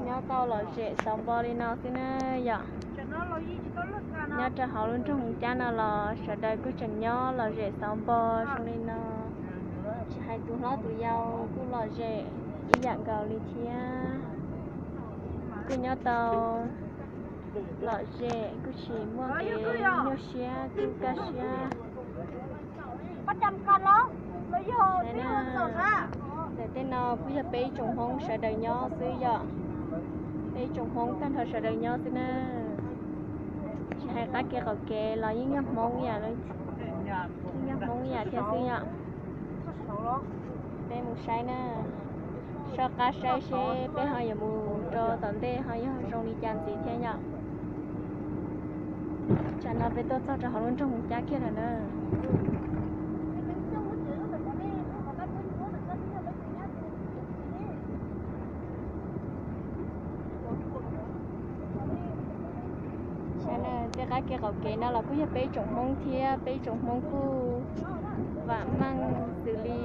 Nyob tau lom zem xauv npo li no xwb na yom. Nyob rau hauv lub nroog Moos Cab no los sawv daws kuj tseem nyob lom zem xauv npo zoo li no, tsis hais tus hlob tus yau kuj lom zem ib yam nkaus li thiab. Kuj nyob tau lom zem, kuj tsis muaj kev nyuaj siab, kuj kaj siab. Ntawm tej no kuj yog peb ib tsoom Hmoob sawv daws nyob xwb yom. Peb ib tsoom Hmoob tag nrho sawv daws nyob xwb na. Tsis hais qab kev qaum kev los yeej yog Hmoob ib yam, yeej yog Hmoob ib yam thiab xwb yom. Peb mus saib na, soj qab saib seb peb ho yuav mus rau tom ntej ho yog zoo li cas ntxiv thiab yom. Tsam no peb tuaj txog rau hauv lub nroog Moos Cab kiag lawm na. Saib na, tej qab kev qaum kev no los kuj yog peb ib tsoom Hmoob thiab, peb ib tsoom Hmoob kuj vam meej xws li